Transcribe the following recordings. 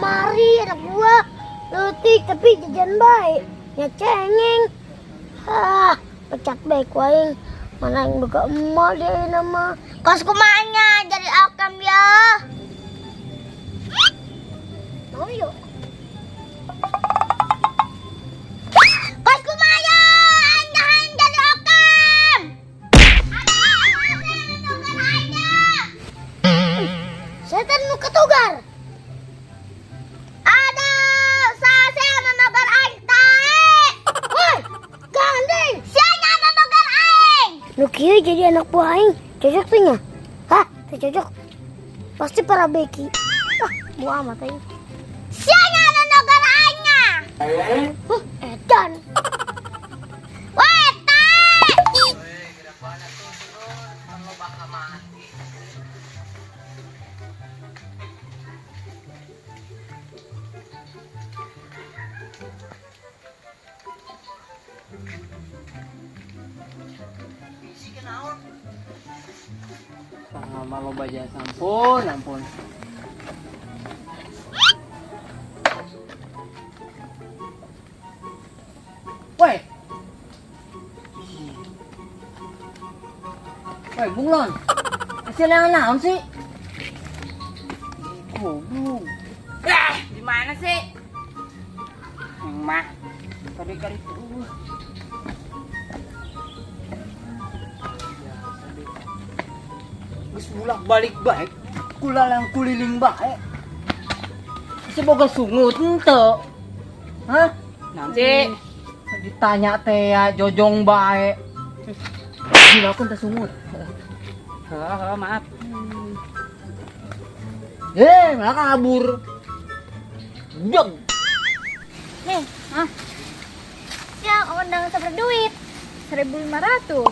Kamari anak buah leutik tapi jajan bae. Nya cengeng. Ah, pecat bae ku aing. Mana aing boga emak dia nama. Kos kumaha nya jadi okam ya. Mau yuk. Kos kumaha ya? Aing aing jadi okam. Setan nu ketugar. Aduh, sase anu nogar aing tae. Woi, gandeng. Sia nya anu nogar aing. Nu kieu jadi anak buah aing, cocok tuh nya. Hah, teu cocok. Pasti para beki. Ah, buah amat aing. Sia nya anu nogar aing nya. Huh, edan. Weh, tae. Sama loba jasa, ampun, ampun. Woi. Woi, bunglon. Hasil yang naon sih? Goblok. Ah, di mana sih? Mah, tadi kali itu. Geus bolak-balik bae, kulalang kuliling bae. Bisa boga sungut henteu. Hah? Naon sih? Ditanya teh ya, jojong bae. Gila kan teh sungut. Heeh, maaf. Malah kabur. Jog. Nih, hah? Sia undang seberapa duit? 1.500.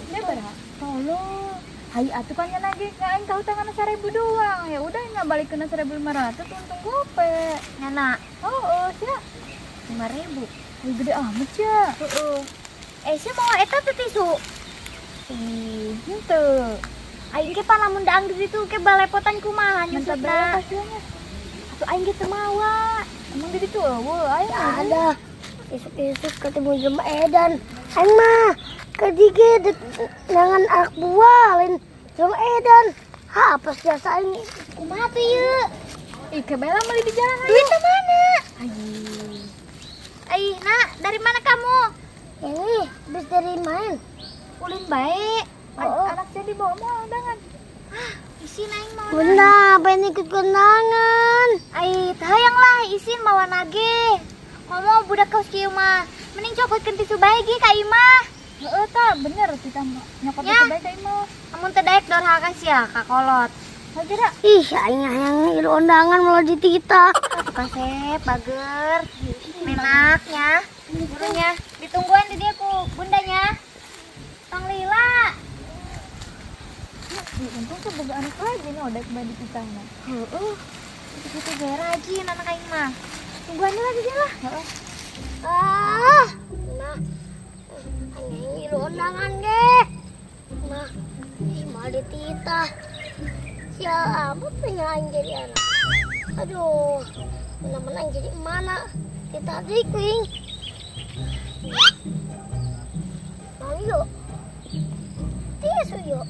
Dia berapa? Tolong. Hai atuh kan lagi ngain kau tangan 1.000 doang. Ya udah nggak balik kena 1.500 untung gope. Nyana. Oh, sia. 5.000. Wih, gede amat sia. Heeh. Sia mau eta teh tisu. Ih, henteu. Aing ge pan lamun daang di situ ke balepotan kumaha Minta nyusutna. berapa hasilnya? Atuh aing ge teu mawa. Emang di situ eueuh aing Ya ada. Isuk-isuk ketemu jelema edan. Aing mah kedige dengan anak buah lain jelema edan. Ha, apa jasa aing Kumaha tuh ieu? Ih, ke bela meuli di jalan ayo. Duitnya mana? Ai, nak, dari mana kamu? Ini habis dari main. Ulin bae. Oh. Anak jadi bawa mau undangan. Ah, isin aing mau. Bunda, pengen ikut kondangan. Ai, teu hayang lah isin mawa nage. Ngomong budak kaos kieu mah. Mending cokotkeun tisu bae ge ka imah. Heeh, tah bener kita mah nyokot Ya. tisu bae ka imah. Amun teu daek dorhaka sia ka kolot. Hajar dah. Ih, aing hayang ilu undangan malah ditita. Atuh kasep bager. Menaknya. Gurunya ditungguan di dia ku bundanya. Tong lila. Ih, untung tuh boga anak lagi nih odek bae di pitahna. Heeh. Gitu-gitu ge rajin anak aing mah. Tungguan lagi dia lah. Heeh. Ah, nah, aing ilu undangan ge. Nah, ih malah ditita. Siapa punya aing jadi anak? Aduh, mana-mana aing jadi mana? Tita deui kuing. Mau yuk. Tisu yuk.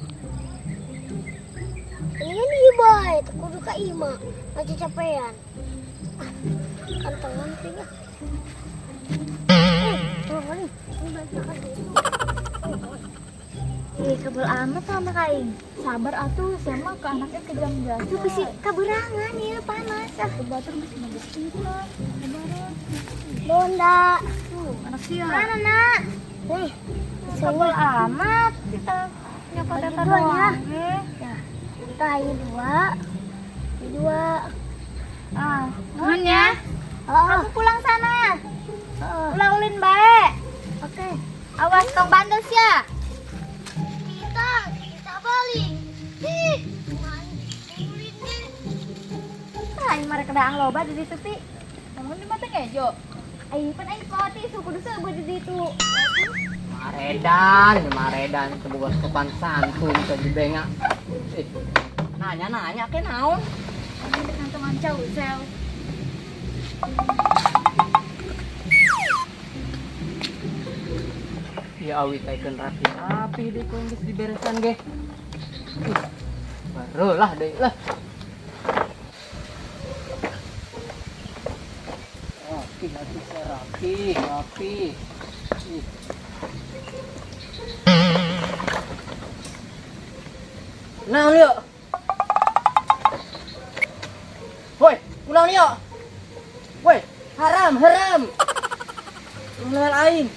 Ini kan ieu bae, teu kudu ka imah, masih capean. Ah, kantongan teh nya. Tolong nih, ini balik ka ditu. Ih, kebel amat sama aing. Sabar atuh, sia mah ke anaknya ke jam jasa. Aduh, bisi kaberangan ieu panas. Ah, Ke batur geus mah kita. Sabaran. Bunda. Tuh, anak sia. Mana, Nak? Nih, Kebel amat kita nyokot Bagi eta dua, ya. doang. ge. Ya, kita ini dua, ini dua. Ah, nuhun ya. Oh, Kamu pulang sana. oh, Ulah ulin bae. oke. Awas tong bandel sia. Kita balik. Ih, main ulin deh. Ah, ini mereka daang loba di situ pi. Namun di mata ngejo. Ai, pan aing mau tisu kudu seubeuh di situ. Maredan, maredan teu boga sopan santun teh dibenga. Nanya-nanya ke naon? Kamu di kantongan cau sel. Ya awit aikeun rapi-rapi deui ku geus diberesan ge. Barulah deui lah. Rapi rapi rapi rapi. Naon yuk? Woi, kunaon yuk? Woi, haram haram. Ngelawan aing.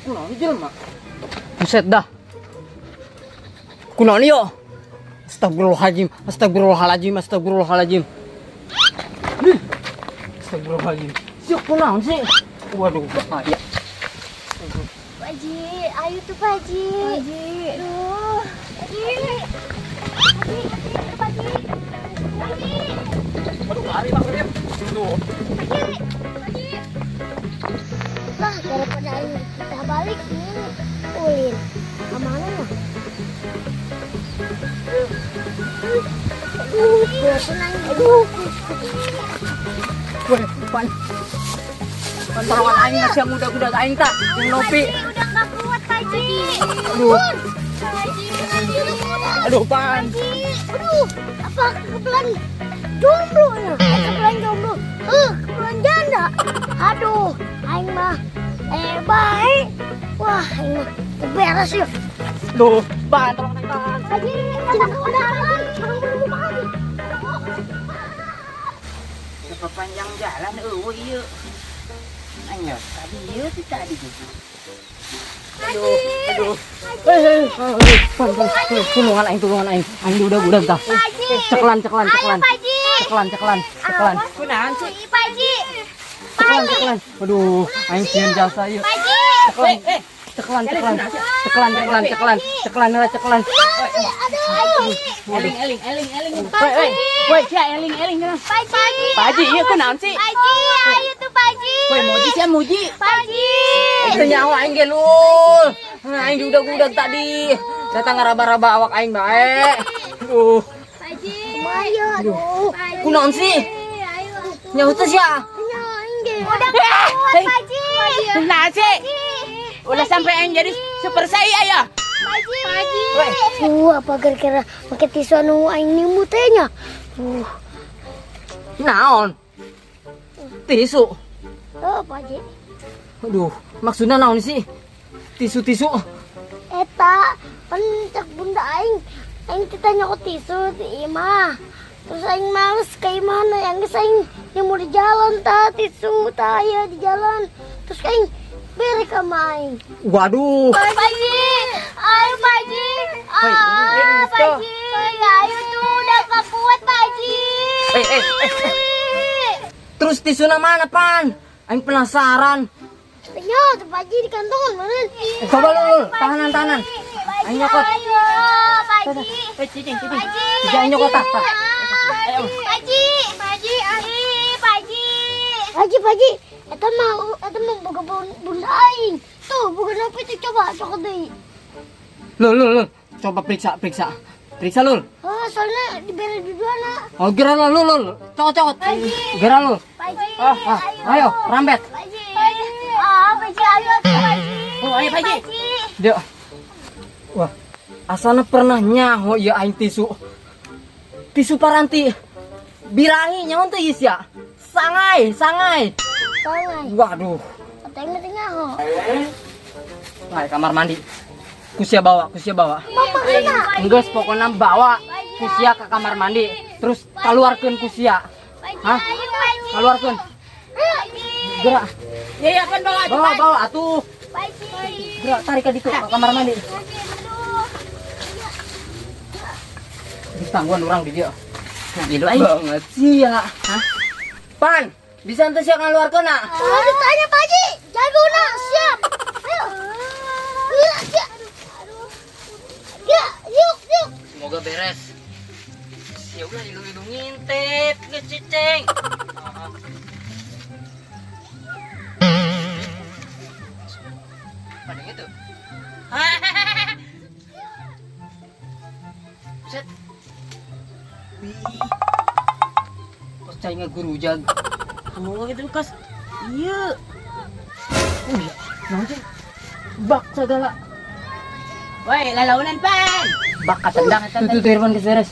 Kunaon jelema? Buset dah. Kunaon yuk? Astagfirullahaladzim, astagfirullahaladzim, astagfirullahaladzim. Astagfirullahaladzim. Siuk kunaon sih? Waduh, bahaya. Pak Haji, ayo tuh Pak Haji. Pak Haji. Aduh. Pak Haji. Haji, Pak Haji. Pak Haji. Aduh, lari Pak Haji. Tuh. Pak Haji. Pak Haji. Nah, daripada aing kita balik ini ulin. Kemana ya? Aduh, bosen aing. Aduh. Woi, pan. Tolongan aing masih muda-muda aing tak. Yang nopi. Pak Haji, udah nggak kuat Pak Haji. Aduh. Pak Haji. Aduh, pan. Aduh, apa kebelan jomblo ya? Kebelan jomblo. Kebelan janda. Aduh, aing mah baik. Wah, aing mah beres ya. Aduh, pan, tolong aing, pan. Pak Haji, udah, udah, udah. Sepanjang jalan eueuh ieu. Anyos tadi ieu ti tadi gitu. Aduh, aduh. Eh, pan, pan, tulungan aing, tulungan aing. Aing udah tah. Ceklan, ceklan, ceklan. Pak Haji. Ceklan, ceklan, ceklan. Kunaon sih? Pak Haji. Ceklan, ceklan. Aduh, aing sieun jasa ieu. Pak Haji. Ceklan, ceklan, ceklan. Ceklan, ceklan, ceklan. Ceklan, heula, ceklan. Aduh. Eling eling eling eling. Woi, woi, woi, sia eling eling heula. Pak Haji. Pak Haji, ieu kunaon sih? Pak Haji, ayo tuh Pak Haji. Woi, muji sia muji. Pak Haji. Itu nyawa aing ge lul. Nah, aing diudag-udag tadi. Datang ngaraba-raba awak aing bae. Aduh, Pak Haji. Ayo, aduh. kunaon sih? Ayo atuh. Nyaho teh sia. Nya aing ge. Udah nggak kuat Pak Haji. Nah sih. Ulah sampai aing jadi super saya ya. Pak Haji. Pak Haji. Woi, Apa gara-gara make tisu anu aing nimu teh nya? Naon? Tisu. Oh, Pak Haji. Aduh, maksudnya naon sih? Tisu-tisu. Eta, pan cek bunda aing. Aing teh tanya ku tisu di imah. Terus aing males ka imahna yang geus aing nemu di jalan ta tisu ta aya di jalan. Terus aing bere ka ma aing. Waduh. Pak Haji. Ayo Pak Haji. Woi, Ah, Pak stop. Haji. Ayo tuh udah nggak kuat Pak Haji. Eh, eh, eh. Terus tisuna mana, Pan? Aing penasaran. Nya, tuh Pak Haji di kantongan meureun. Coba lul, tahanan, tahanan. Aing nyokot. Ayo, Pak Haji. eh cicing cicing. Pak Haji. Jangan nyokot tah. Tah. Pak Haji. Pak Haji. Ih, Pak Haji. Pak Haji, Pak Haji, eta mah boga bunda aing. Tuh, boga nopi tuh coba cokot deui. Lul, lul, lul. Coba periksa, periksa. Periksa, lul. Oh, soalnya dibere dua-duana. Oh, gerak lul, lul, lul. Cokot, cokot. Gerak lul. Pak Haji. Ah, ah, ayo, rambet. Pak Haji. Ah, Pak Haji, ayo tuh Pak Haji. Oh, ayo Pak Haji. Dia. Wah, asana pernah nyaho ya aing tisu. Tisu paranti. Birahi nyaho teh geus ya. Sangai, sangai. Sangai. Waduh. Atau yang penting nyaho. Nah, kamar mandi. Kusia bawa, kusia bawa. Mama kena. Enggeus pokoknya bawa kusia ke kamar mandi. Terus keluarkeun kusia. Pak Haji, Hah? ayo Pak Haji. Keluarkeun. Gerak. Ya ya kan bawa Bawa, bawa atuh. Pak Haji. Gerak tarik ke ditu ke kamar mandi. Aduh. Terus tangguhan orang di dia. Ngilu aing. Banget sia. Hah? Pan, bisa ente sia ngaluarkeun na? Kalau ditanya Pak Haji, jago nak, siap. Ayo. Gerak, siap. Gerak, yuk, yuk. Semoga beres. Ya ulah ilung-ilung ngintip, geus cicing. Pada gitu. Set. Wih. Kos cai ngagurujag. Oh, itu bekas. Iya. Wih, naon sih? Bak segala. Woi, lalaunan pan. Bak katendang eta Tuh teh. tuh tuh Irfan geus beres.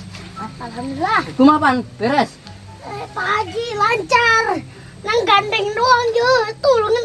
Alhamdulillah. Kumaha pan? Beres. Eh, Pak Haji lancar. Nang gandeng doang je. Tulungin